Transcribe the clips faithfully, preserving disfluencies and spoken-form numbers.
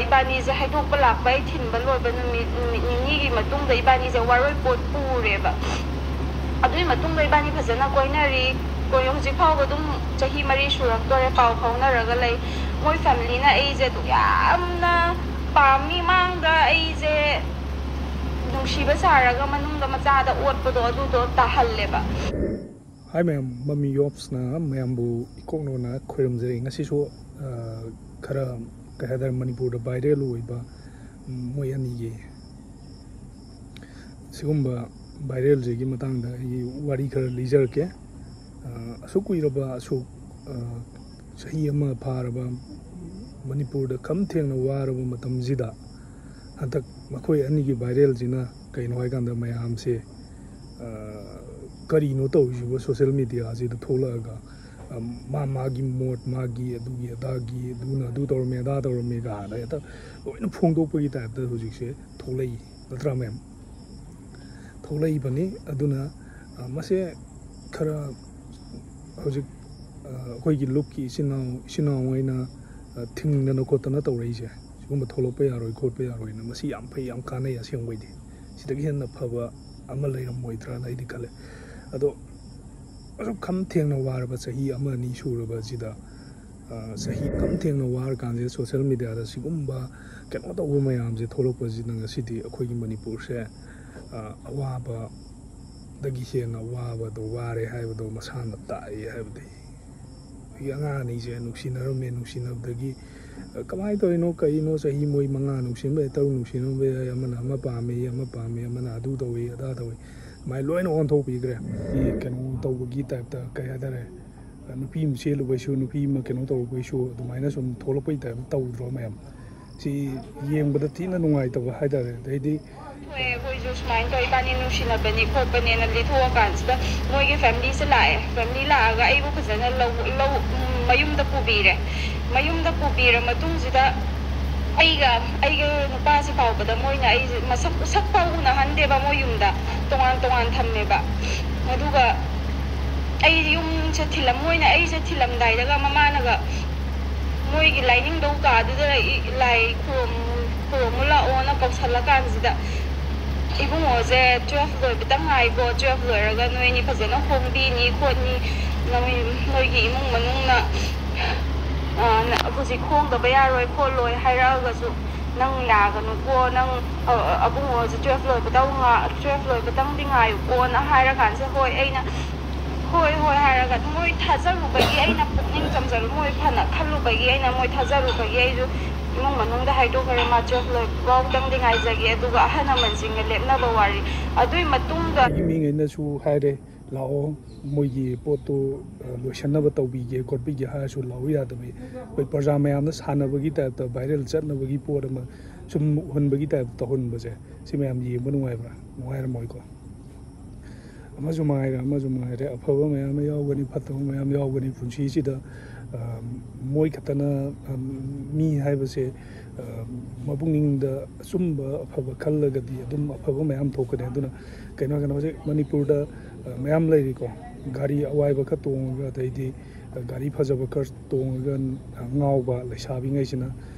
ꯏꯕꯥꯅꯤꯁꯦ ꯍꯥꯏꯗꯣꯛꯄ ꯂꯥꯛꯄ, ꯑꯩ ꯊꯤꯟꯕ ꯂꯣꯏꯕ ꯅꯨꯃꯤꯠ, ꯅꯨꯃꯤꯠ ꯅꯤꯅꯤꯒꯤ ꯃꯇꯨꯡꯗ ꯏꯕꯥꯅꯤꯁꯦ ꯋꯥꯔꯣꯏꯄꯣꯠ ꯄꯨꯔꯦꯕ꯫ ꯑꯗꯨꯒꯤ ꯃꯇꯨꯡꯗ ꯏꯕꯥꯅꯤ ꯐꯖꯅ ꯀꯣꯏꯅꯔꯤ꯫ ꯀꯣꯏ-, ꯍꯧꯖꯤꯛ ꯐꯥꯎꯕ ꯑꯗꯨꯝ ꯆꯍꯤ ꯃꯔꯤ ꯁꯨꯔꯛꯇꯣꯔꯦ ꯄꯥꯎ ꯐꯥꯎꯅꯔꯒ ꯂꯩ꯫ ꯃꯣꯏ ꯐꯦꯃꯤꯂꯤꯅ ꯑꯩꯁꯦ ꯑꯗꯨꯛ ꯌꯥꯝꯅ ꯄꯥꯝꯃꯤ, ꯃꯥꯡꯗ ꯑꯩꯁꯦ ꯅꯨꯡꯁꯤꯕ ꯁꯥꯔꯒ ꯃꯅꯨꯡꯗ ꯃꯆꯥꯗ ꯑꯣꯠꯄꯗꯣ ꯑꯗꯨꯗꯣ ꯇꯥꯍꯜꯂꯦꯕ꯫ ꯍꯥꯏ ꯃꯌꯥꯝ, ꯃꯃꯤ ꯌꯣꯞꯁꯅ ꯃꯌꯥꯝꯕꯨ ꯏꯀꯣꯛꯅꯧꯅ ꯈꯣꯏꯔꯝꯖꯔꯤ꯫ ꯉꯁꯤꯁꯨ, ꯑ, ꯈꯔ, ꯀꯩ ꯍꯥꯏꯇꯥꯔꯦ, ꯃꯅꯤꯄꯨꯔꯗ ꯚꯥꯏꯔꯦꯜ ꯑꯣꯏꯕ, ꯎꯝ, ꯃꯣꯏ ꯑꯅꯤꯒꯤ ꯁꯤꯒꯨꯝꯕ ꯚꯥꯏꯔꯦꯜꯁꯤꯒꯤ ꯃꯇꯥꯡꯗ ꯑꯩ ꯋꯥꯔꯤ ꯈꯔ ꯂꯤꯖꯔꯛꯀꯦ꯫ ꯑ, ꯑꯁꯨꯛ ꯀꯨꯏꯔꯕ, ꯑꯁꯨꯛ, ꯑ, ꯆꯍꯤ ꯑꯃ ꯐꯥꯔꯕ ꯃꯅꯤꯄꯨꯔꯗ ꯈꯝ ꯊꯦꯡꯅ ꯋꯥꯔꯕ ꯃꯇꯝꯁꯤꯗ ꯍꯟꯗꯛ ꯃꯈꯣꯏ ꯑꯅꯤꯒꯤ ꯚꯥꯏꯔꯦꯜꯁꯤꯅ ꯀꯩꯅꯣ ꯍꯥꯏꯀꯥꯟꯗ ꯃꯌꯥꯝꯁꯦ, ꯑ, ꯀꯔꯤꯅꯣ ꯇꯧꯔꯤꯁꯤꯕꯣ ꯁꯣꯁꯦꯜ ꯃꯦꯗꯤꯌꯥꯁꯤꯗ ꯊꯣꯛꯂꯛꯑꯒ, ꯑ, ꯃꯥ ꯃꯥꯒꯤ ꯃꯣꯠ, ꯃꯥꯒꯤ ꯑꯗꯨꯒꯤ ꯑꯗꯥꯒꯤ, ꯑꯗꯨꯅ ꯑꯗꯨ ꯇꯧꯔꯝꯃꯦ, ꯑꯗꯥ ꯇꯧꯔꯝꯃꯦ ꯀꯥꯏꯅ ꯍꯦꯛꯇ ꯂꯣꯏꯅ ꯐꯣꯡꯗꯣꯛꯄꯒꯤ ꯇꯥꯏꯞꯇ ꯍꯧꯖꯤꯛꯁꯦ ꯊꯣꯛꯂꯛꯏ, ꯅꯠꯇ꯭ꯔꯥ ꯃꯌꯥꯝ? ꯊꯣꯛꯂꯛꯏꯕꯅꯤ꯫ ꯑꯗꯨꯅ, ꯑ, ꯃꯁꯦ ꯈꯔ ꯍꯧꯖꯤꯛ, ꯑ, ꯑꯩꯈꯣꯏꯒꯤ ꯂꯨꯞꯀꯤ ꯏꯆꯤꯟ ꯏꯅꯥꯎ, ꯏꯆꯤꯟ ꯏꯅꯥꯎꯉꯩꯅ, ꯑ, ꯊꯤꯡꯗꯅ ꯈꯣꯠꯇꯅ ꯇꯧꯔꯛꯏꯁꯦ, ꯁꯤꯒꯨꯝꯕ ꯊꯣꯛꯂꯛꯄ ꯌꯥꯔꯣꯏ, ꯈꯣꯠꯄ ꯌꯥꯔꯣꯏꯅ, ꯃꯁꯤ ꯌꯥꯝ ꯐꯩ, ꯌꯥꯝ ꯀꯥꯟꯅꯩ꯫ ꯑꯁꯦꯡꯕꯩꯗꯤ ꯁꯤꯗꯒꯤ ꯍꯦꯟꯅ ꯐꯕ ꯑꯃ ꯂꯩꯔꯝꯃꯣꯏꯗ꯭ꯔꯥꯅ ꯑꯩꯗꯤ ꯈꯜꯂꯦ꯫ ꯑꯗꯣ ꯑꯁꯨꯛ ꯈꯝ ꯊꯦꯡꯅ ꯋꯥꯔꯕ ꯆꯍꯤ ꯑꯃ ꯑꯅꯤ ꯁꯨꯔꯕ ꯑꯁꯤꯗ, ꯑ, ꯆꯍꯤ ꯈꯝ ꯊꯦꯡꯅ ꯋꯥꯔꯀꯥꯟꯁꯤꯗ ꯁꯣꯁꯦꯜ ꯃꯦꯗꯤꯌꯥꯗ ꯁꯤꯒꯨꯝꯕ ꯀꯩꯅꯣ ꯇꯧꯕ ꯃꯌꯥꯝꯁꯦ ꯊꯣꯛꯂꯛꯄꯁꯤꯅ ꯉꯁꯤꯗꯤ ꯑꯩꯈꯣꯏꯒꯤ ꯃꯅꯤꯄꯨꯔꯁꯦ, ꯑ, ꯑꯋꯥꯕꯗꯒꯤ ꯍꯦꯟꯅ ꯑꯋꯥꯕꯗꯣ ꯋꯥꯔꯦ ꯍꯥꯏꯕꯗꯣ ꯃꯁꯥꯅ ꯇꯥꯛꯏ ꯍꯥꯏꯕꯗꯤ꯫ ꯑꯩꯈꯣꯏꯒꯤ ꯑꯉꯥꯡ ꯑꯅꯤꯁꯦ ꯅꯨꯡꯁꯤꯅꯔꯝꯃꯦ, ꯅꯨꯡꯁꯤꯅꯕꯗꯒꯤ, ꯑ, ꯀꯃꯥꯏꯅ ꯇꯧꯔꯤꯅꯣ, ꯀꯩꯅꯣ, ꯆꯍꯤ ꯃꯣꯏ ꯃꯉꯥ ꯅꯨꯡꯁꯤꯅꯕ ꯌꯥꯏ, ꯇꯔꯨꯛ ꯅꯨꯡꯁꯤꯅꯕ ꯌꯥꯏ, ꯑꯃꯅ ꯑꯃ ꯄꯥꯝꯃꯤ, ꯑꯃ ꯄꯥꯝꯃꯤ, ꯑꯃꯅ ꯑꯗꯨ ꯇꯧꯏ, ꯑꯗꯥ ꯇꯧꯏ, ꯑꯗꯨꯃꯥꯏꯅ ꯂꯣꯏꯅ ꯑꯣꯟꯊꯣꯛꯄꯤꯈ꯭ꯔꯦ꯫ ꯀꯩꯅꯣ ꯇꯧꯕꯒꯤ ꯇꯥꯏꯞꯇ, ꯀꯩ ꯍꯥꯏꯇꯥꯔꯦ, ꯅꯨꯄꯤ ꯑꯃ ꯆꯦꯜꯂꯨꯕꯩꯁꯨ, ꯅꯨꯄꯤ ꯑꯃ ꯀꯩꯅꯣ ꯇꯧꯔꯨꯕꯩꯁꯨ ꯑꯗꯨꯃꯥꯏꯅ ꯁꯨꯝ ꯊꯣꯛꯂꯛꯄꯩ ꯇꯥꯏꯞꯇ ꯇꯧꯗ꯭ꯔꯣ ꯃꯌꯥꯝ? ꯁꯤ ꯌꯦꯡꯕꯗ ꯊꯤꯅ ꯅꯨꯡꯉꯥꯏꯇꯕ ꯍꯥꯏꯇꯥꯔꯦ꯫ ꯑꯗꯩꯗꯤ ꯊꯣꯛꯑꯦ, ꯑꯩꯈꯣꯏꯁꯨ ꯁꯨꯃꯥꯏꯅ ꯇꯧꯔ ꯏꯕꯥꯅꯤ ꯅꯨꯡꯁꯤꯅꯕꯅꯤ ꯈꯣꯠꯄꯅꯦꯅ ꯂꯤꯊꯣꯛꯑꯀꯥꯟꯁꯤꯗ ꯃꯣꯏꯒꯤ ꯐꯦꯃꯤꯂꯤꯁꯦ ꯂꯥꯛꯑꯦ꯫ ꯐꯦꯃꯤꯂꯤ ꯂꯥꯛꯑꯒ ꯑꯩꯕꯨ ꯐꯖꯅ ꯂꯧ, ꯂꯧ, ꯎꯝ, ꯃꯌꯨꯝꯗ ꯄꯨꯕꯤꯔꯦ꯫ ꯃꯌꯨꯝꯗ ꯄꯨꯕꯤꯔ ꯃꯇꯨꯡꯁꯤꯗ ꯑꯩꯒ, ꯑꯩꯒ ꯅꯨꯄꯥꯁꯤ ꯐꯥꯎꯕꯗ ꯃꯣꯏꯅ ꯑꯩꯁꯦ ꯃꯁꯛ, ꯁꯛ ꯐꯥꯎ ꯎꯅꯍꯟꯗꯦꯕ ꯃꯣꯏ ꯌꯨꯝꯗ꯫ ꯇꯣꯉꯥꯟ ꯇꯣꯉꯥꯟ ꯊꯝꯃꯦꯕ꯫ ꯑꯗꯨꯒ ꯑꯩ ꯌꯨꯝꯁꯦ ꯊꯤꯜꯂꯝ-, ꯃꯣꯏꯅ ꯑꯩꯁꯦ ꯊꯤꯜꯂꯝꯗꯥꯏꯗꯒ ꯃꯃꯥꯅꯒ ꯃꯣꯏꯒꯤ ꯂꯥꯏꯅꯤꯡꯗꯧ ꯀꯥꯗꯨꯗ ꯂꯥꯏ ꯈꯨꯔꯨꯝ ꯈꯨꯔꯨꯝꯃꯨ ꯂꯥꯛꯑꯣꯅ ꯀꯧꯁꯜꯂꯀꯥꯟꯁꯤꯗ, "ꯏꯕꯨꯡꯉꯣꯁꯦ ꯇꯨꯋꯦꯜꯐ ꯂꯣꯏꯕꯇ ꯉꯥꯏꯀꯣ, ꯇꯨꯋꯦꯜꯐ ꯂꯣꯏꯔꯒ ꯅꯣꯏꯅꯤ ꯐꯖꯅ ꯍꯣꯡꯕꯤꯅꯤ ꯈꯣꯠꯅꯤ, ꯅꯣꯏ ꯅꯣꯏꯒꯤ ꯏꯃꯨꯡ ꯃꯅꯨꯡꯅ ꯍꯧꯖꯤꯛ ꯍꯣꯡꯗꯕ ꯌꯥꯔꯣꯏ ꯈꯣꯠꯂꯣꯏ ꯍꯥꯏꯔꯛꯑꯒꯁꯨ ꯅꯪ ꯌꯥꯒꯅꯨꯀꯣ, ꯅꯪ ꯑꯕꯨꯡꯉꯣꯁꯦ ꯇꯨꯋꯦꯜꯐ ꯂꯣꯏꯕꯇ ꯇꯨꯋꯦꯜꯐ ꯂꯣꯏꯕꯇꯪꯗꯤ ꯉꯥꯏꯌꯨꯀꯣꯅ" ꯍꯥꯏꯔꯀꯥꯟꯁꯤꯗ, ꯍꯣꯏ ꯑꯩꯅ ꯍꯣꯏ ꯍꯣꯏ ꯍꯥꯏꯔꯒ ꯃꯣꯏ ꯊꯥꯖꯔꯨꯕꯒꯤ ꯑꯩꯅ ꯄꯨꯛꯅꯤꯡ ꯆꯝꯖꯔꯨ ꯃꯣꯏ ꯐꯅ ꯈꯜꯂꯨꯕꯒꯤ ꯑꯩꯅ ꯃꯣꯏ ꯊꯥꯖꯔꯨꯕꯒꯤ ꯑꯩꯁꯨ ꯏꯃꯨꯡ ꯃꯅꯨꯡꯗ ꯍꯥꯏꯗꯣꯛꯈ꯭ꯔꯦ, "ꯃꯥ ꯇꯨꯋꯦꯜꯐ ꯂꯣꯏꯕꯐꯥꯎꯗꯪꯗꯤ ꯉꯥꯏꯖꯒꯦ", ꯑꯗꯨꯒ ꯑꯍꯜ ꯂꯃꯟꯁꯤꯡꯒ ꯂꯦꯞꯅꯕ ꯋꯥꯔꯤ꯫ ꯑꯗꯨꯒꯤ ꯃꯇꯨꯡꯗ ꯑꯩꯒꯤ ꯃꯤꯉꯩꯅꯁꯨ ꯍꯥꯏꯔꯦ, "ꯂꯥꯛꯑꯣ, ꯃꯣꯏꯒꯤ ꯄꯣꯠꯇꯣ ꯂꯣꯏꯁꯟꯅꯕ ꯇꯧꯕꯤꯒꯦ ꯈꯣꯠꯄꯤꯒꯦ" ꯍꯥꯏꯔꯁꯨ ꯂꯥꯛꯑꯣ ꯌꯥꯗꯕꯤ, ꯑꯩꯈꯣꯏ ꯄ꯭ꯔꯖꯥ ꯃꯌꯥꯝꯅ ꯁꯥꯟꯅꯕꯒꯤ ꯇꯥꯏꯞꯇ, ꯚꯥꯏꯔꯦꯜ ꯆꯠꯅꯕꯒꯤ ꯄꯣꯠ ꯑꯃ ꯁꯨꯝ ꯎꯍꯟꯕꯒꯤ ꯇꯥꯏꯞꯇ ꯇꯧꯍꯟꯕꯁꯦ, ꯁꯤ ꯃꯌꯥꯝ ꯌꯦꯡꯕ ꯅꯨꯡꯉꯥꯏꯕ꯭ꯔꯥ? ꯅꯨꯡꯉꯥꯏꯔꯝꯃꯣꯏꯀꯣ꯫ ꯑꯃꯁꯨ ꯃꯉꯥꯏꯔꯦ, ꯑꯃꯁꯨ ꯃꯉꯥꯏꯔꯦ, ꯑꯐꯕ ꯃꯌꯥꯝ ꯑꯃ ꯌꯥꯎꯒꯅꯤ, ꯐꯠꯇꯕ ꯃꯌꯥꯝ ꯌꯥꯎꯒꯅꯤ ꯄꯨꯟꯁꯤꯁꯤꯗ꯫ ꯃꯣꯏ ꯈꯛꯇꯅ, ꯃꯤ ꯍꯥꯏꯕꯁꯦ, ꯃꯄꯨꯛꯅꯤꯡꯗ ꯑꯆꯨꯝꯕ ꯑꯐꯕ ꯈꯜꯂꯒꯗꯤ ꯑꯗꯨꯝ ꯑꯐꯕ ꯃꯌꯥꯝ ꯊꯣꯛꯀꯅꯤ꯫ ꯑꯗꯨꯅ ꯀꯩꯅꯣ ꯀꯩꯅꯣ ꯍꯧꯖꯤꯛ ꯃꯅꯤꯄꯨꯔꯗ ꯃꯌꯥꯝ ꯂꯩꯔꯤꯀꯣ, ꯒꯥꯔꯤ ꯑꯋꯥꯏꯕ ꯈꯔ ꯇꯣꯡꯉꯒ, ꯑꯗꯩꯗꯤ ꯒꯥꯔꯤ ꯐꯖꯕ ꯈꯔ ꯇꯣꯡꯉꯒ ꯉꯥꯎꯕ ꯂꯩꯁꯥꯕꯤꯉꯩꯁꯤꯅ,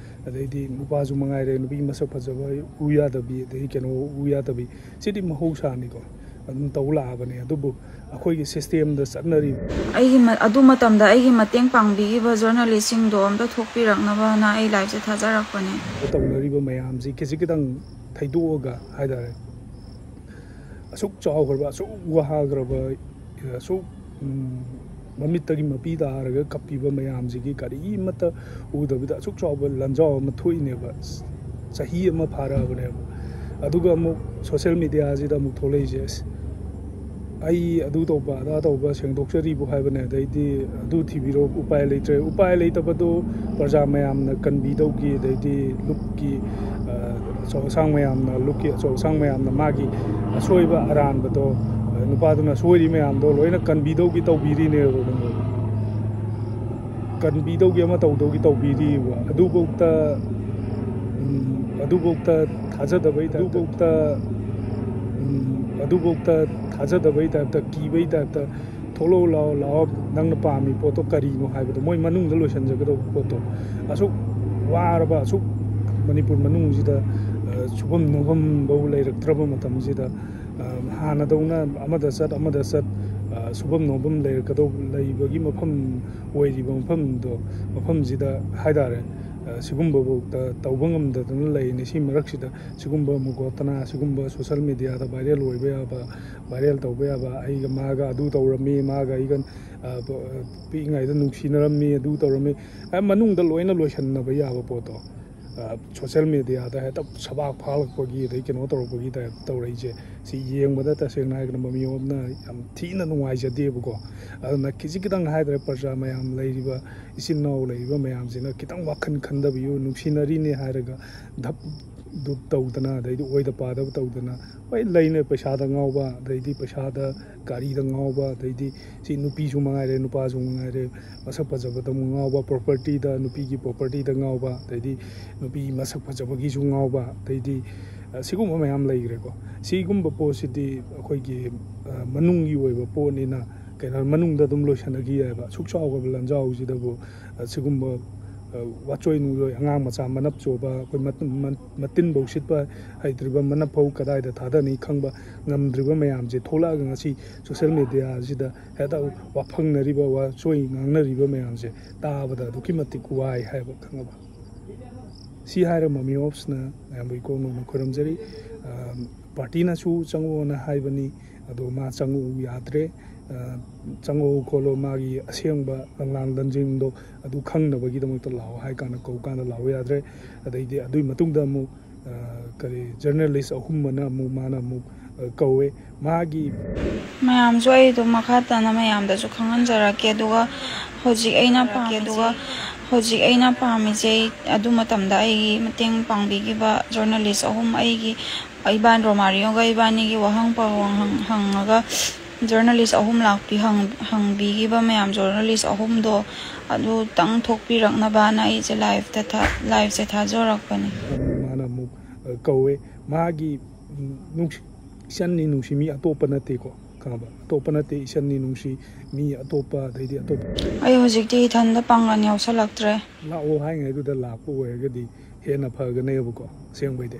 ꯑꯗꯩꯗꯤ ꯅꯨꯄꯥꯁꯨ ꯃꯉꯥꯏꯔꯦ, ꯅꯨꯄꯤ ꯃꯁꯛ ꯐꯖꯕ ꯎ ꯌꯥꯗꯕꯤ, ꯑꯗꯩ ꯀꯩꯅꯣ ꯎ ꯌꯥꯗꯕꯤ, ꯁꯤꯗꯤ ꯃꯍꯧꯁꯥꯅꯤꯀꯣ, ꯑꯗꯨꯝ ꯇꯧ ꯂꯥꯛꯑꯕꯅꯦ꯫ ꯑꯗꯨꯕꯨ ꯑꯩꯈꯣꯏꯒꯤ ꯁꯤꯁꯇꯦꯝꯗ ꯆꯠꯅꯔꯤꯕ ꯑꯩꯒꯤ ꯃ- ꯑꯗꯨ ꯃꯇꯝꯗ ꯑꯩꯒꯤ ꯃꯇꯦꯡ ꯄꯥꯡꯕꯤꯈꯤꯕ ꯖꯔꯅꯦꯂꯤꯁꯁꯤꯡꯗꯣ ꯑꯝꯇ ꯊꯣꯛꯄꯤꯔꯛꯅꯕꯅ ꯑꯩ ꯂꯥꯏꯞꯁꯦ ꯊꯥꯖꯔꯛꯄꯅꯦ꯫ ꯇꯧꯅꯔꯤꯕ ꯃꯌꯥꯝꯁꯤ ꯈꯤꯖꯤꯛ ꯈꯤꯇꯪ ꯊꯩꯗꯣꯛꯑꯒ ꯍꯥꯏꯇꯥꯔꯦ, ꯑꯁꯨꯛ ꯆꯥꯎꯈ꯭ꯔꯕ, ꯑꯁꯨꯛ ꯋꯥꯈ꯭ꯔꯕ, ꯑꯁꯨꯛ, ꯎꯝ, ꯃꯃꯤꯠꯇꯒꯤ ꯃꯄꯤ ꯇꯥꯔꯒ ꯀꯞꯄꯤꯕ ꯃꯌꯥꯝꯁꯤꯒꯤ ꯀꯔꯤꯃꯠꯇ ꯎꯗꯕꯤꯗ ꯑꯁꯨꯛ ꯆꯥꯎꯕ ꯂꯥꯟꯖꯥꯎ ꯑꯃ ꯊꯣꯛꯏꯅꯦꯕ꯫ ꯆꯍꯤ ꯑꯃ ꯐꯥꯔꯛꯑꯕꯅꯦꯕ꯫ ꯑꯗꯨꯒ ꯑꯃꯨꯛ ꯁꯣꯁꯦꯜ ꯃꯦꯗꯤꯌꯥꯁꯤꯗ ꯑꯃꯨꯛ ꯊꯣꯛꯂꯛꯏꯁꯦ, ꯑꯁ, "ꯑꯩ ꯑꯗꯨ ꯇꯧꯕ, ꯑꯗꯥ ꯇꯧꯕ, ꯁꯦꯡꯗꯣꯛꯆꯔꯤꯕꯨ" ꯍꯥꯏꯕꯅꯦ꯫ ꯑꯗꯩꯗꯤ ꯑꯗꯨ ꯊꯤꯕꯤꯔꯣ, ꯎꯄꯥꯏ ꯂꯩꯇ꯭ꯔꯦ꯫ ꯎꯄꯥꯏ ꯂꯩꯇꯕꯗꯨ ꯄ꯭ꯔꯖꯥ ꯃꯌꯥꯝꯅ ꯀꯟꯕꯤꯗꯧꯒꯤ, ꯑꯗꯩꯗꯤ ꯂꯨꯞꯀꯤ, ꯑ, ꯑꯆꯧ ꯑꯁꯥꯡ ꯃꯌꯥꯝꯅ, ꯂꯨꯞꯀꯤ ꯑꯆꯧ ꯑꯁꯥꯡ ꯃꯌꯥꯝꯅ ꯃꯥꯒꯤ ꯑꯁꯣꯏꯕ ꯑꯔꯥꯟꯕꯗꯣ, ꯑ, ꯅꯨꯄꯥꯗꯨꯅ ꯁꯣꯏꯔꯤ ꯃꯌꯥꯝꯗꯣ ꯂꯣꯏꯅ ꯀꯟꯕꯤꯗꯧꯒꯤ ꯇꯧꯕꯤꯔꯤꯅꯦꯕ꯫ ꯀꯟꯕꯤꯗꯧꯒꯤ ꯑꯃ ꯇꯧꯗꯧꯒꯤ ꯇꯧꯕꯤꯔꯤꯕ꯫ ꯑꯗꯨꯐꯧꯗ, ꯎꯝ, ꯑꯗꯨꯐꯧꯗ ꯊꯥꯖꯗꯕꯩ ꯇꯥꯏꯞꯇ, ꯑꯗꯨꯐꯧꯗ, ꯎꯝ, ꯑꯗꯨꯐꯧꯗ ꯊꯥꯖꯗꯕꯩ ꯇꯥꯏꯞꯇ, ꯀꯤꯕꯩ ꯇꯥꯏꯞꯇ ꯊꯣꯛꯂꯛꯑꯣ, ꯂꯥꯛꯑꯣ, ꯂꯥꯛꯑꯣ, ꯅꯪꯅ ꯄꯥꯝꯃꯤ ꯄꯣꯠꯇꯣ ꯀꯔꯤꯅꯣ ꯍꯥꯏꯕꯗꯣ ꯃꯣꯏ ꯃꯅꯨꯡꯗ ꯂꯣꯏꯁꯤꯟꯖꯒꯗꯧꯕ ꯄꯣꯠꯇꯣ꯫ ꯑꯁꯨꯛ ꯋꯥꯔꯕ, ꯑꯁꯨꯛ ꯃꯅꯤꯄꯨꯔ ꯃꯅꯨꯡꯁꯤꯗ ꯁꯨꯐꯝ ꯅꯣꯝꯐꯝꯐꯧ ꯂꯩꯔꯛꯇ꯭ꯔꯕ ꯃꯇꯝꯁꯤꯗ, ꯍꯥꯟꯅꯗꯧꯅ ꯑꯃꯗ ꯆꯠ ꯑꯃꯗ ꯆꯠ, ꯁꯨꯐꯝ ꯅꯣꯝꯐꯝ ꯂꯩꯔꯛꯀꯗꯧꯕ, ꯂꯩꯕꯒꯤ ꯃꯐꯝ ꯑꯣꯏꯔꯤꯕ ꯃꯐꯝꯗꯣ, ꯃꯐꯝꯁꯤꯗ ꯍꯥꯏꯇꯥꯔꯦ, ꯁꯤꯒꯨꯝꯕꯐꯥꯎꯗ ꯇꯧꯕ ꯉꯝꯗꯗꯅ ꯂꯩꯔꯤꯅꯤ꯫ ꯁꯤ ꯃꯔꯛꯁꯤꯗ ꯁꯤꯒꯨꯝꯕ ꯃꯨꯒꯣꯇꯅꯥ, ꯁꯤꯒꯨꯝꯕ ꯁꯣꯁꯦꯜ ꯃꯦꯗꯤꯌꯥꯗ ꯚꯥꯏꯔꯦꯜ ꯑꯣꯏꯕ ꯌꯥꯕ, ꯚꯥꯏꯔꯦꯜ ꯇꯧꯕ ꯌꯥꯕ, ꯑꯩꯒ ꯃꯥꯒ ꯑꯗꯨ ꯇꯧꯔꯝꯃꯤ, ꯃꯥꯒ ꯑꯩꯒ ꯄꯤꯛꯏꯉꯩꯗ ꯅꯨꯡꯁꯤꯅꯔꯝꯃꯤ, ꯑꯗꯨ ꯇꯧꯔꯝꯃꯤ, ꯃꯅꯨꯡꯗ ꯂꯣꯏꯅ ꯂꯣꯏꯁꯟꯅꯕ ꯌꯥꯕ ꯄꯣꯠꯇꯣ ꯁꯣꯁꯦꯜ ꯃꯦꯗꯤꯌꯥꯗ ꯍꯦꯛꯇ ꯁꯕꯥꯛ ꯐꯥꯛꯂꯛꯄꯒꯤ, ꯑꯗꯩ ꯀꯩꯅꯣ ꯇꯧꯔꯛꯄꯒꯤ ꯇꯥꯏꯞ ꯇꯧꯔꯛꯏꯁꯦ, ꯁꯤ ꯌꯦꯡꯕꯗ ꯇꯁꯦꯡꯅ ꯍꯥꯏꯔꯒꯅ ꯃꯃꯤꯌꯣꯝꯅ ꯌꯥꯝ ꯊꯤꯅ ꯅꯨꯡꯉꯥꯏꯖꯗꯦꯕꯀꯣ꯫ ꯑꯗꯨꯅ ꯈꯤꯖꯤꯛ ꯈꯤꯇꯪ ꯍꯥꯏꯇꯥꯔꯦ, ꯄ꯭ꯔꯖꯥ ꯃꯌꯥꯝ ꯂꯩꯔꯤꯕ, ꯏꯆꯤꯟ ꯏꯅꯥꯎ ꯂꯩꯔꯤꯕ ꯃꯌꯥꯝꯁꯤꯅ ꯈꯤꯇꯪ ꯋꯥꯈꯜ ꯈꯟꯊꯕꯤꯌꯨ꯫ ꯅꯨꯡꯁꯤꯅꯔꯤꯅꯦ ꯍꯥꯏꯔꯒ ꯙꯞ ꯙꯨꯞ ꯇꯧꯗꯅ, ꯑꯗꯩꯗꯤ ꯑꯣꯏꯗ ꯄꯥꯗꯕ ꯇꯧꯗꯅ, ꯍꯣꯏ, ꯂꯩꯅ ꯄꯩꯁꯥꯗ ꯉꯥꯎꯕ, ꯑꯗꯩꯗꯤ ꯄꯩꯁꯥꯗ, ꯒꯥꯔꯤꯗ ꯉꯥꯎꯕ, ꯑꯗꯩꯗꯤ ꯁꯤ ꯅꯨꯄꯤꯁꯨ ꯃꯉꯥꯏꯔꯦ, ꯅꯨꯄꯥꯁꯨ ꯃꯉꯥꯏꯔꯦ, ꯃꯁꯛ ꯐꯖꯕꯗ ꯑꯃꯨꯛ ꯉꯥꯎꯕ, ꯄ꯭ꯔꯣꯄꯔꯇꯤꯗ, ꯅꯨꯄꯤꯒꯤ ꯄ꯭ꯔꯣꯄꯔꯇꯤꯗ ꯉꯥꯎꯕ, ꯑꯗꯩꯗꯤ ꯅꯨꯄꯤ ꯃꯁꯛ ꯐꯖꯕꯒꯤꯁꯨ ꯉꯥꯎꯕ, ꯑꯗꯩꯗꯤ ꯁꯤꯒꯨꯝꯕ ꯃꯌꯥꯝ ꯂꯩꯈ꯭ꯔꯦꯀꯣ꯫ ꯁꯤꯒꯨꯝꯕ ꯄꯣꯠꯁꯤꯗꯤ ꯑꯩꯈꯣꯏꯒꯤ ꯃꯅꯨꯡꯒꯤ ꯑꯣꯏꯕ ꯄꯣꯠꯅꯤꯅ, ꯀꯩꯅꯣ, ꯃꯅꯨꯡꯗ ꯑꯗꯨꯝ ꯂꯣꯏꯁꯟꯅꯈꯤ ꯌꯥꯏꯕ꯫ ꯑꯁꯨꯛ ꯆꯥꯎꯈ꯭ꯔꯕ ꯂꯥꯟꯖꯥꯎꯁꯤꯗꯕꯨ ꯁꯤꯒꯨꯝꯕ ꯋꯥꯆꯣꯏ ꯅꯨꯡꯖꯣꯏ, ꯑꯉꯥꯡ ꯃꯆꯥ ꯃꯅꯞ ꯆꯣꯕ, ꯑꯩꯈꯣꯏ ꯃꯇꯤꯟꯐꯧ ꯁꯤꯠꯄ ꯍꯩꯇ꯭ꯔꯤꯕ, ꯃꯅꯞꯐꯧ ꯀꯗꯥꯏꯗ ꯊꯥꯗꯅꯤ ꯈꯪꯕ ꯉꯝꯗ꯭ꯔꯤꯕ ꯃꯌꯥꯝꯁꯦ ꯊꯣꯛꯂꯛꯑꯒ ꯉꯁꯤ ꯁꯣꯁꯦꯜ ꯃꯦꯗꯤꯌꯥꯁꯤꯗ ꯍꯦꯛꯇ ꯋꯥꯐꯪꯅꯔꯤꯕ, ꯋꯥꯆꯣꯏ ꯉꯥꯡꯅꯔꯤꯕ ꯃꯌꯥꯝꯁꯦ ꯇꯥꯕꯗ ꯑꯗꯨꯛꯀꯤ ꯃꯇꯤꯛ ꯋꯥꯏ ꯍꯥꯏꯕ, ꯈꯪꯉꯕ? ꯁꯤ ꯍꯥꯏꯔꯒ ꯃꯃꯤ ꯑꯣꯞꯁꯅ ꯃꯌꯥꯝꯕꯨ ꯏꯀꯣꯛ ꯅꯧꯅ ꯈꯣꯏꯔꯝꯖꯔꯤ꯫ ꯄꯥꯔꯇꯤꯅꯁꯨ ꯆꯪꯉꯛꯑꯣꯅ ꯍꯥꯏꯕꯅꯤ, ꯑꯗꯣ ꯃꯥ ꯆꯪꯉꯛꯎ ꯌꯥꯗ꯭ꯔꯦ꯫ ꯆꯪꯉꯛꯎ ꯈꯣꯠꯂꯣ, ꯃꯥꯒꯤ ꯑꯁꯦꯡꯕ ꯂꯪꯂꯥꯡ ꯂꯟꯖꯤꯡꯗꯣ ꯑꯗꯨ ꯈꯪꯅꯕꯒꯤꯗꯃꯛꯇ ꯂꯥꯛꯑꯣ ꯍꯥꯏ ꯀꯥꯟꯗ ꯀꯧ ꯀꯥꯟꯗ ꯂꯥꯛꯑꯣ ꯌꯥꯗ꯭ꯔꯦ꯫ ꯑꯗꯩꯗꯤ ꯑꯗꯨꯒꯤ ꯃꯇꯨꯡꯗ ꯑꯃꯨꯛ ꯀꯔꯤ, ꯖꯔꯅꯦꯂꯤꯁ ꯑꯍꯨꯝ ꯑꯃꯅ ꯑꯃꯨꯛ, ꯃꯥꯅ ꯑꯃꯨꯛ ꯀꯧꯋꯦ꯫ ꯃꯥꯒꯤ ꯃꯌꯥꯝꯁꯨ ꯑꯩ ꯑꯗꯨꯝ ꯃꯈꯥ ꯇꯥꯅ ꯃꯌꯥꯝꯗꯁꯨ ꯈꯪꯍꯟꯖꯔꯛꯀꯦ꯫ ꯑꯗꯨꯒ ꯍꯧꯖꯤꯛ ꯑꯩꯅ ꯄꯥꯝꯃꯤꯁꯦ, ꯍꯧꯖꯤꯛ ꯑꯩꯅ ꯄꯥꯝꯃꯤꯁꯦ, ꯑꯗꯨ ꯃꯇꯝꯗ ꯑꯩꯒꯤ ꯃꯇꯦꯡ ꯄꯥꯡꯕꯤꯈꯤꯕ ꯖꯔꯅꯦꯂꯤꯁ ꯑꯍꯨꯝ, ꯑꯩꯒꯤ ꯏꯕꯥꯟ ꯔꯣꯃꯥꯔꯤꯌꯣꯒ ꯏꯕꯥꯅꯤꯒꯤ ꯋꯥꯍꯪ ꯄꯥꯎꯍꯪ ꯍꯪꯉꯒ ꯖꯔꯅꯦꯂꯤꯁ ꯑꯍꯨꯝ ꯂꯥꯛꯄꯤ ꯍꯪ-, ꯍꯪꯕꯤꯈꯤꯕ ꯃꯌꯥꯝ ꯖꯔꯅꯦꯂꯤꯁ ꯑꯍꯨꯝꯗꯣ ꯑꯗꯨꯇꯪ ꯊꯣꯛꯄꯤꯔꯛꯅꯕꯅ ꯑꯩꯁꯦ ꯂꯥꯏꯐꯇ ꯊꯥ-, ꯂꯥꯏꯐꯁꯦ ꯊꯥꯖꯔꯛꯄꯅꯤ꯫ ꯃꯥꯅ ꯑꯃꯨꯛ ꯀꯧꯋꯦ꯫ ꯃꯥꯒꯤ ꯅꯨꯡꯁꯤ-, ꯏꯆꯟꯅꯤ ꯅꯨꯡꯁꯤ, ꯃꯤ ꯑꯇꯣꯞꯄ ꯅꯠꯇꯦꯀꯣ꯫ ꯈꯪꯉꯕ? ꯑꯇꯣꯞꯄ ꯅꯠꯇꯦ, ꯏꯁꯟꯅꯤ ꯅꯨꯡꯁꯤ, ꯃꯤ ꯑꯇꯣꯞꯄ, ꯑꯗꯩꯗꯤ ꯑꯇꯣꯞꯄ ꯑꯩ ꯍꯧꯖꯤꯛꯇꯤ ꯏꯊꯟꯗ ꯄꯥꯡꯒꯜ ꯌꯥꯎꯁꯜꯂꯛꯇ꯭ꯔꯦ꯫ ꯂꯥꯛꯑꯣ ꯍꯥꯏꯉꯩꯗꯨꯗ ꯂꯥꯛꯄ ꯑꯣꯏꯔꯒꯗꯤ ꯍꯦꯟꯅ ꯐꯒꯅꯦꯕꯀꯣ꯫ ꯑꯁꯦꯡꯕꯩꯗꯤ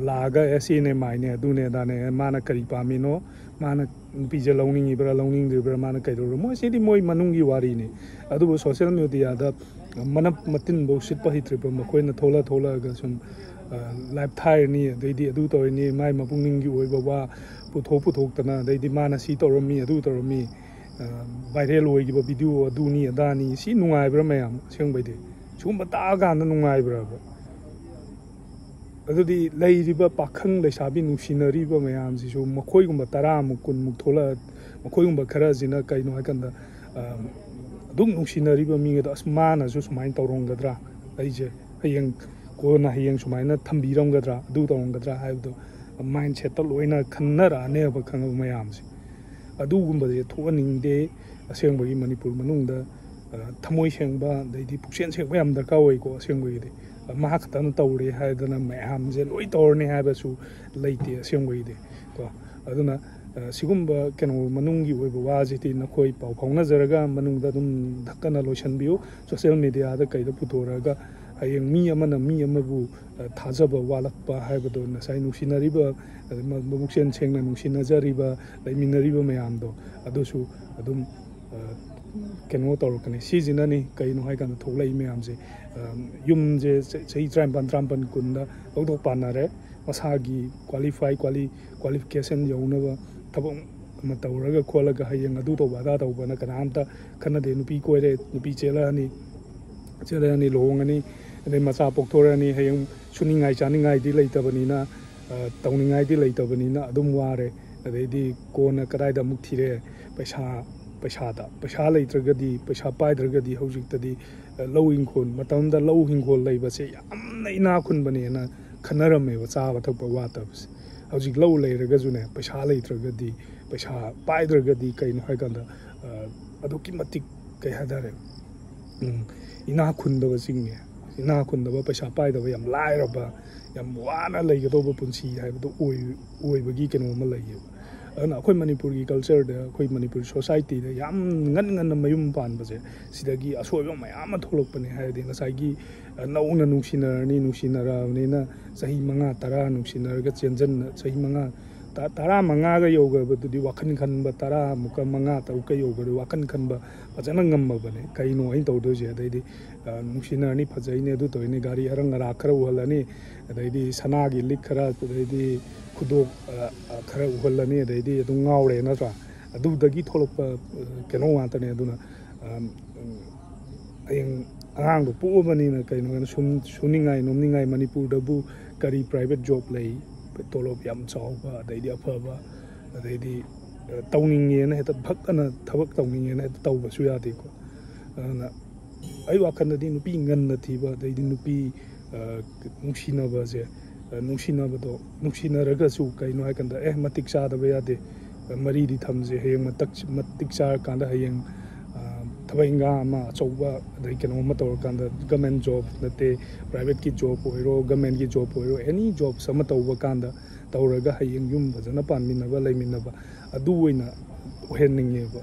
ꯂꯥꯛꯑꯒ ꯑꯦ ꯁꯤꯅꯦ ꯃꯥꯏꯅꯦ ꯑꯗꯨꯅꯦ ꯑꯗꯥꯅꯦ, ꯃꯥꯅ ꯀꯔꯤ ꯄꯥꯝꯃꯤꯅꯣ, ꯃꯥꯅ ꯅꯨꯄꯤꯁꯦ ꯂꯧꯅꯤꯡꯉꯤꯕ꯭ꯔꯥ ꯂꯧꯅꯤꯡꯗ꯭ꯔꯤꯕ꯭ꯔꯥ, ꯃꯥꯅ ꯀꯩꯗꯧꯔꯣ, ꯃꯣꯏ ꯁꯤꯗꯤ ꯃꯣꯏ ꯃꯅꯨꯡꯒꯤ ꯋꯥꯔꯤꯅꯤ꯫ ꯑꯗꯨꯕꯨ ꯁꯣꯁꯤꯌꯦꯜ ꯃꯦꯗꯤꯌꯥꯗ ꯃꯅꯞ ꯃꯇꯤꯟꯐꯧ ꯁꯤꯠꯄ ꯍꯩꯇ꯭ꯔꯤꯕ ꯃꯈꯣꯏꯅ ꯊꯣꯛꯂꯛ ꯊꯣꯛꯂꯛꯑꯒ ꯁꯨꯝ ꯂꯥꯏꯞ ꯊꯥꯔꯅꯤ, ꯑꯗꯩꯗꯤ ꯑꯗꯨ ꯇꯧꯔꯅꯤ, ꯃꯥꯏ ꯃꯄꯨꯛꯅꯤꯡꯒꯤ ꯑꯣꯏꯕ ꯋꯥ ꯄꯨꯊꯣꯛ ꯄꯨꯊꯣꯛꯇꯅ, ꯑꯗꯩꯗꯤ ꯃꯥꯅ ꯁꯤ ꯇꯧꯔꯝꯃꯤ ꯑꯗꯨ ꯇꯧꯔꯝꯃꯤ, ꯚꯥꯏꯔꯦꯜ ꯑꯣꯏꯈꯤꯕ ꯚꯤꯗꯤꯑꯣ ꯑꯗꯨꯅꯤ ꯑꯗꯥꯅꯤ, ꯁꯤ ꯅꯨꯡꯉꯥꯏꯕ꯭ꯔꯥ ꯃꯌꯥꯝ? ꯑꯁꯦꯡꯕꯩꯗꯤ ꯁꯤꯒꯨꯝꯕ ꯇꯥꯛꯑꯀꯥꯟꯗ ꯅꯨꯡꯉꯥꯏꯕ꯭ꯔꯕ? ꯑꯗꯨꯗꯤ ꯂꯩꯔꯤꯕ ꯄꯥꯈꯪ ꯂꯩꯁꯥꯕꯤ ꯅꯨꯡꯁꯤꯅꯔꯤꯕ ꯃꯌꯥꯝꯁꯤꯁꯨ ꯃꯈꯣꯏꯒꯨꯝꯕ ꯇꯔꯥꯃꯨꯛ ꯀꯨꯟꯃꯨꯛ ꯊꯣꯛꯂꯛꯑ, ꯃꯈꯣꯏꯒꯨꯝꯕ ꯈꯔꯁꯤꯅ ꯀꯩꯅꯣ ꯍꯥꯏꯀꯥꯟꯗ ꯑꯗꯨꯝ ꯅꯨꯡꯁꯤꯅꯔꯤꯕ ꯃꯤꯒꯗꯣ, ꯑꯁ, ꯃꯥꯅꯁꯨ ꯁꯨꯃꯥꯏꯅ ꯇꯧꯔꯝꯒꯗ꯭ꯔꯥ, ꯑꯩꯁꯦ ꯍꯌꯦꯡ ꯀꯣꯟꯅ ꯍꯌꯦꯡ ꯁꯨꯃꯥꯏꯅ ꯊꯝꯕꯤꯔꯝꯒꯗ꯭ꯔꯥ, ꯑꯗꯨ ꯇꯧꯔꯝꯒꯗ꯭ꯔꯥ ꯍꯥꯏꯕꯗꯣ ꯃꯥꯏꯟ ꯁꯦꯠꯇ ꯂꯣꯏꯅ ꯈꯟꯅꯔꯛꯑꯅꯦꯕ, ꯈꯪꯉꯕ ꯃꯌꯥꯝꯁꯦ꯫ ꯑꯗꯨꯒꯨꯝꯕꯁꯦ ꯊꯣꯛꯍꯟꯅꯤꯡꯗꯦ꯫ ꯑꯁꯦꯡꯕꯒꯤ ꯃꯅꯤꯄꯨꯔ ꯃꯅꯨꯡꯗ ꯊꯃꯣꯏ ꯁꯦꯡꯕ ꯑꯗꯩꯗꯤ ꯄꯨꯛꯆꯦꯜ ꯁꯦꯡꯕ ꯌꯥꯝ ꯗꯔꯀꯥꯔ ꯑꯣꯏꯀꯣ꯫ ꯑꯁꯦꯡꯕꯒꯤꯗꯤ ꯃꯍꯥꯛ ꯈꯛꯇꯅ ꯇꯧꯔꯦ ꯍꯥꯏꯗꯅ ꯃꯌꯥꯝꯁꯦ ꯂꯣꯏ ꯇꯧꯔꯅꯤ ꯍꯥꯏꯕꯁꯨ ꯂꯩꯇꯦ ꯑꯁꯦꯡꯕꯒꯤꯗꯤ ꯀꯣ꯫ ꯑꯗꯨꯅ ꯁꯤꯒꯨꯝꯕ ꯀꯩꯅꯣ ꯃꯅꯨꯡꯒꯤ ꯑꯣꯏꯕ ꯋꯥꯁꯤꯗꯤ ꯅꯈꯣꯏ ꯄꯥꯎ ꯐꯥꯎꯅꯖꯔꯒ ꯃꯅꯨꯡꯗ ꯑꯗꯨꯝ ꯙꯛꯀꯅ ꯂꯣꯏꯁꯤꯟꯕꯤꯌꯨ꯫ ꯁꯣꯁꯤꯌꯦꯜ ꯃꯦꯗꯤꯌꯥꯗ ꯀꯩꯗ ꯄꯨꯊꯣꯔꯛꯑꯒ ꯍꯌꯦꯡ ꯃꯤ ꯑꯃꯅ ꯃꯤ ꯑꯃꯕꯨ ꯊꯥꯖꯕ ꯋꯥꯠꯂꯛꯄ ꯍꯥꯏꯕꯗꯣ, ꯉꯁꯥꯏ ꯅꯨꯡꯁꯤꯅꯔꯤꯕ, ꯃꯕꯨꯛꯆꯦꯜ ꯁꯦꯡꯅ ꯅꯨꯡꯁꯤꯅꯖꯔꯤꯕ, ꯂꯩꯃꯤꯟꯅꯔꯤꯕ ꯃꯌꯥꯝꯗꯣ ꯑꯗꯨꯁꯨ ꯑꯗꯨꯝ ꯀꯩꯅꯣ ꯇꯧꯔꯛꯀꯅꯤ꯫ ꯁꯤꯁꯤꯅꯅꯤ ꯀꯩꯅꯣ ꯍꯥꯏꯀꯥꯟꯗ ꯊꯣꯛꯂꯛꯏ ꯃꯌꯥꯝꯁꯦ꯫ ꯌꯨꯝꯁꯦ ꯆꯍꯤ ꯇꯔꯥꯅꯤꯄꯥꯟ ꯇꯔꯥꯃꯥꯄꯟ ꯀꯨꯟꯗ ꯂꯧꯊꯣꯛ ꯄꯥꯟꯅꯔꯦ꯫ ꯃꯁꯥꯒꯤ ꯀ꯭ꯋꯥꯂꯤꯐꯥꯏ ꯀ꯭ꯋꯥꯂꯤ ꯀ꯭ꯋꯥꯂꯤꯐꯤꯀꯦꯁꯟ ꯌꯧꯅꯕ ꯊꯕꯛ ꯑꯃ ꯇꯧꯔꯒ ꯈꯣꯠꯂꯒ ꯍꯌꯦꯡ ꯑꯗꯨ ꯇꯧꯕ ꯑꯗꯥ ꯇꯧꯕꯅ ꯀꯅꯥꯝꯇ ꯈꯟꯅꯗꯦ꯫ ꯅꯨꯄꯤ ꯀꯣꯏꯔꯦ, ꯅꯨꯄꯤ ꯆꯦꯜꯂꯛꯑꯅꯤ, ꯆꯦꯜꯂꯛꯑꯅꯤ, ꯂꯨꯍꯣꯡꯉꯅꯤ, ꯑꯗꯩ ꯃꯆꯥ ꯄꯣꯛꯊꯣꯔꯛꯑꯅꯤ꯫ ꯍꯌꯦꯡ ꯁꯨꯅꯤꯡꯉꯥꯏ ꯆꯥꯅꯤꯡꯉꯥꯏꯗꯤ ꯂꯩꯇꯕꯅꯤꯅ, ꯇꯧꯅꯤꯡꯉꯥꯏꯗꯤ ꯂꯩꯇꯕꯅꯤꯅ ꯑꯗꯨꯝ ꯋꯥꯔꯦ꯫ ꯑꯗꯩꯗꯤ ꯀꯣꯟꯅ ꯀꯗꯥꯏꯗ ꯑꯃꯨꯛ ꯊꯤꯔꯦ? ꯄꯩꯁꯥ, ꯄꯩꯁꯥꯗ꯫ ꯄꯩꯁꯥ ꯂꯩꯇ꯭ꯔꯒꯗꯤ, ꯄꯩꯁꯥ ꯄꯥꯏꯗ꯭ꯔꯒꯗꯤ ꯍꯧꯖꯤꯛꯇꯗꯤ ꯂꯧ ꯏꯪꯈꯣꯜ, ꯃꯇꯝꯗ ꯂꯧ ꯏꯪꯈꯣꯜ ꯂꯩꯕꯁꯦ ꯌꯥꯝꯅ ꯏꯅꯥꯛ ꯈꯨꯟꯕꯅꯦꯅ ꯈꯟꯅꯔꯝꯃꯦꯕ, ꯆꯥꯕ ꯊꯛꯄ ꯋꯥꯠꯇꯕꯁꯦ꯫ ꯍꯧꯖꯤꯛ ꯂꯧ ꯂꯩꯔꯒꯁꯨꯅꯦ, ꯄꯩꯁꯥ ꯂꯩꯇ꯭ꯔꯒꯗꯤ, ꯄꯩꯁꯥ ꯄꯥꯏꯗ꯭ꯔꯒꯗꯤ ꯀꯩꯅꯣ ꯍꯥꯏꯀꯥꯟꯗ ꯑꯗꯨꯛꯀꯤ ꯃꯇꯤꯛ ꯀꯩ ꯍꯥꯏꯇꯥꯔꯦ, ꯏꯅꯥꯛ ꯈꯨꯟꯗꯕꯁꯤꯡꯅꯦ, ꯏꯅꯥꯛ ꯈꯨꯟꯗꯕ, ꯄꯩꯁꯥ ꯄꯥꯏꯗꯕ, ꯌꯥꯝ ꯂꯥꯏꯔꯕ, ꯌꯥꯝ ꯋꯥꯅ ꯂꯩꯒꯗꯧꯕ ꯄꯨꯟꯁꯤ ꯍꯥꯏꯕꯗꯣ ꯑꯣꯏ ꯑꯣꯏꯕꯒꯤ ꯀꯩꯅꯣ ꯑꯃ ꯂꯩꯌꯦꯕ꯫ ꯑꯗꯨꯅ ꯑꯩꯈꯣꯏ ꯃꯅꯤꯄꯨꯔꯒꯤ ꯀꯜꯆꯔꯗ, ꯑꯩꯈꯣꯏ ꯃꯅꯤꯄꯨꯔ ꯁꯣꯁꯥꯏꯇꯤꯗ ꯌꯥꯝ ꯉꯟ ꯉꯟꯅ ꯃꯌꯨꯝ ꯄꯥꯟꯕꯁꯦ, ꯁꯤꯗꯒꯤ ꯑꯁꯣꯏꯕ ꯃꯌꯥꯝ ꯑꯃ ꯊꯣꯛꯂꯛꯄꯅꯦ꯫ ꯍꯥꯏꯔꯗꯤ ꯉꯁꯥꯏꯒꯤ, ꯑ, ꯅꯧꯅ ꯅꯨꯡꯁꯤꯅꯔꯅꯤ, ꯅꯨꯡꯁꯤꯅꯔꯕꯅꯤꯅ ꯆꯍꯤ ꯃꯉꯥ ꯇꯔꯥ ꯅꯨꯡꯁꯤꯅꯔꯒ ꯆꯦꯟꯖꯟꯅ, ꯆꯍꯤ ꯃꯉꯥ, ꯇ-, ꯇꯔꯥ ꯃꯉꯥꯒ ꯌꯧꯈ꯭ꯔꯕꯗꯨꯗꯤ ꯋꯥꯈꯜ ꯈꯟꯕ, ꯇꯔꯥꯃꯨꯛꯀ, ꯃꯉꯥ ꯇꯔꯨꯛꯀ ꯌꯧꯈ꯭ꯔꯗꯤ ꯋꯥꯈꯜ ꯈꯟꯕ ꯐꯖꯅ ꯉꯝꯃꯕꯅꯦ꯫ ꯀꯩꯅꯣ ꯑꯩꯅ ꯇꯧꯗꯣꯏꯁꯦ? ꯑꯗꯩꯗꯤ, ꯑ, ꯅꯨꯡꯁꯤꯅꯔꯅꯤ, ꯐꯖꯩꯅꯦ, ꯑꯗꯨ ꯇꯧꯔꯤꯅꯦ, ꯒꯥꯔꯤ ꯑꯔꯪ ꯑꯔꯥꯛ ꯈꯔ ꯎꯍꯜꯂꯅꯤ, ꯑꯗꯩꯗꯤ ꯁꯅꯥꯒꯤ ꯂꯤꯛ ꯈꯔ, ꯑꯗꯩꯗꯤ ꯈꯨꯗꯣꯞ, ꯑ, ꯑ, ꯈꯔ ꯎꯍꯜꯂꯅꯤ, ꯑꯗꯩꯗꯤ ꯑꯗꯨꯝ ꯉꯥꯎꯔꯦ, ꯅꯠꯇ꯭ꯔꯥ? ꯑꯗꯨꯗꯒꯤ ꯊꯣꯛꯂꯛꯄ, ꯑ, ꯀꯩꯅꯣ ꯉꯥꯛꯇꯅꯦ꯫ ꯑꯗꯨꯅ, ꯑ, ꯎꯝ, ꯍꯌꯦꯡ ꯑꯉꯥꯡꯗꯣ ꯄꯣꯛꯑꯕꯅꯤꯅ ꯀꯩꯅꯣ ꯍꯥꯏꯅ ꯁꯨꯝ ꯁꯨꯅꯤꯡꯉꯥꯏ ꯅꯣꯝꯅꯤꯡꯉꯥꯏ, ꯃꯅꯤꯄꯨꯔꯗꯕꯨ ꯀꯔꯤ ꯄ꯭ꯔꯥꯏꯚꯦꯠ ꯖꯣꯕ ꯂꯩ, ꯇꯣꯂꯣꯞ ꯌꯥꯝ ꯆꯥꯎꯕ, ꯑꯗꯩꯗꯤ ꯑꯐꯕ, ꯑꯗꯩꯗꯤ, ꯑ, ꯇꯧꯅꯤꯡꯉꯦꯅ ꯍꯦꯛꯇ ꯐꯛ ꯑꯅ ꯊꯕꯛ ꯇꯧꯅꯤꯡꯉꯦꯅ ꯍꯦꯛꯇ ꯇꯧꯕꯁꯨ ꯌꯥꯗꯦꯀꯣ꯫ ꯑꯗꯨꯅ ꯑꯩ ꯋꯥꯈꯜꯗꯗꯤ ꯅꯨꯄꯤ ꯉꯟꯅ ꯊꯤꯕ, ꯑꯗꯩꯗꯤ ꯅꯨꯄꯤ, ꯑ, ꯅꯨꯡꯁꯤꯅꯕꯁꯦ, ꯑ, ꯅꯨꯡꯁꯤꯅꯕꯗꯣ, ꯅꯨꯡꯁꯤꯅꯔꯒꯁꯨ ꯀꯩꯅꯣ ꯍꯥꯏꯀꯥꯟꯗ, ꯑꯦ, ꯃꯇꯤꯛ ꯆꯥꯗꯕ ꯌꯥꯗꯦ, ꯑ, ꯃꯔꯤꯗꯤ ꯊꯝꯁꯦ, ꯍꯌꯦꯡ ꯃꯇꯛ-, ꯃꯇꯤꯛ ꯆꯥꯔꯀꯥꯟꯗ, ꯍꯌꯦꯡ, ꯑ, ꯊꯕꯛ ꯏꯪꯈꯥꯡ ꯑꯃ ꯑꯆꯧꯕ, ꯑꯗꯩ ꯀꯩꯅꯣꯝꯃ ꯇꯧꯔꯀꯥꯟꯗ, ꯒꯃꯦꯟ ꯖꯣꯕ ꯅꯠꯇꯦ, ꯄ꯭ꯔꯥꯏꯚꯦꯠꯀꯤ ꯖꯣꯕ ꯑꯣꯏꯔꯣ, ꯒꯃꯦꯟꯒꯤ ꯖꯣꯕ ꯑꯣꯏꯔꯣ, ꯑꯦꯅꯤ ꯖꯣꯕꯁ ꯑꯃ ꯇꯧꯕ ꯀꯥꯟꯗ, ꯇꯧꯔꯒ ꯍꯌꯦꯡ ꯌꯨꯝ ꯐꯖꯅ ꯄꯥꯟꯃꯤꯟꯅꯕ, ꯂꯩꯃꯤꯟꯅꯕ, ꯑꯗꯨ ꯑꯣꯏꯅ ꯑꯣꯏꯍꯟꯅꯤꯡꯉꯦꯕ꯫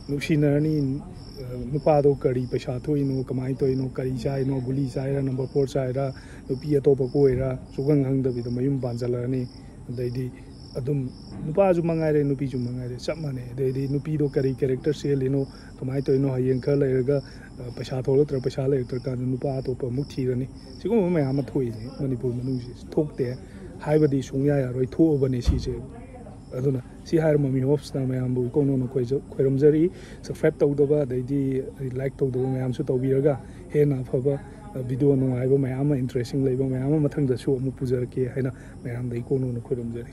ꯅꯨꯡꯁꯤꯅꯔꯅꯤ, ꯑ, ꯅꯨꯄꯥꯗꯣ ꯀꯔꯤ ꯄꯩꯁꯥ ꯊꯣꯛꯏꯅꯣ, ꯀꯃꯥꯏꯅ ꯇꯧꯔꯤꯅꯣ, ꯀꯔꯤ ꯆꯥꯏꯅꯣ, ꯒꯨꯂꯤ ꯆꯥꯏꯔꯥ, ꯅꯝꯕꯔ ꯐꯣꯔ ꯆꯥꯏꯔꯥ, ꯅꯨꯄꯤ ꯑꯇꯣꯞꯄ ꯀꯣꯏꯔꯥ, ꯁꯨꯈꯪ ꯈꯪꯗꯕꯤꯗ ꯃꯌꯨꯝ ꯄꯥꯟꯁꯤꯜꯂꯛꯑꯅꯤ꯫ ꯑꯗꯩꯗꯤ ꯑꯗꯨꯝ ꯅꯨꯄꯥꯁꯨ ꯃꯉꯥꯏꯔꯦ, ꯅꯨꯄꯤꯁꯨ ꯃꯉꯥꯏꯔꯦ, ꯆꯞ ꯃꯥꯟꯅꯩ꯫ ꯑꯗꯩꯗꯤ ꯅꯨꯄꯤꯗꯣ ꯀꯔꯤ ꯀꯦꯔꯦꯛꯇꯔ ꯆꯦꯜꯂꯤꯅꯣ, ꯀꯃꯥꯏꯅ ꯇꯧꯔꯤꯅꯣ, ꯍꯌꯦꯡ ꯈꯔ ꯂꯩꯔꯒ, ꯑ, ꯄꯩꯁꯥ ꯊꯣꯛꯂꯛꯇ꯭ꯔ, ꯄꯩꯁꯥ ꯂꯩꯔꯛꯇ꯭ꯔꯀꯥꯟꯗ ꯅꯨꯄꯥ ꯑꯇꯣꯞꯄ ꯑꯃꯨꯛ ꯊꯤꯔꯅꯤ꯫ ꯁꯤꯒꯨꯝꯕ ꯃꯌꯥꯝ ꯑꯃ ꯊꯣꯛꯏꯅꯦ ꯃꯅꯤꯄꯨꯔ ꯃꯅꯨꯡꯁꯤ꯫ ꯊꯣꯛꯇꯦ ꯍꯥꯏꯕꯗꯤ ꯁꯨꯡꯌꯥ ꯌꯥꯔꯣꯏ, ꯊꯣꯛꯑꯕꯅꯦ ꯁꯤꯁꯦ꯫ ꯑꯗꯨꯅ ꯁꯤ ꯍꯥꯏꯔ ꯃꯃꯤ ꯍꯣꯞꯁꯅ ꯃꯌꯥꯝꯕꯨ ꯏꯀꯣꯛ ꯅꯧꯅ ꯈꯣꯏꯖ-, ꯈꯣꯏꯔꯝꯖꯔꯤ꯫ Subscribe ꯇꯧꯗꯕ, ꯑꯗꯩꯗꯤ like ꯇꯧꯗꯕ ꯃꯌꯥꯝꯁꯨ ꯇꯧꯕꯤꯔꯒ, ꯍꯦꯟꯅ ꯑꯐꯕ, ꯑ, video ꯅꯨꯡꯉꯥꯏꯕ ꯃꯌꯥꯝ ꯑꯃ, interesting ꯂꯩꯕ ꯃꯌꯥꯝ ꯑꯃ ꯃꯊꯪꯗꯁꯨ ꯑꯃꯨꯛ ꯄꯨꯖꯔꯛꯀꯦ ꯍꯥꯏꯅ ꯃꯌꯥꯝꯗ ꯏꯀꯣꯛ ꯅꯧꯅ ꯈꯣꯏꯔꯝꯖꯔꯤ꯫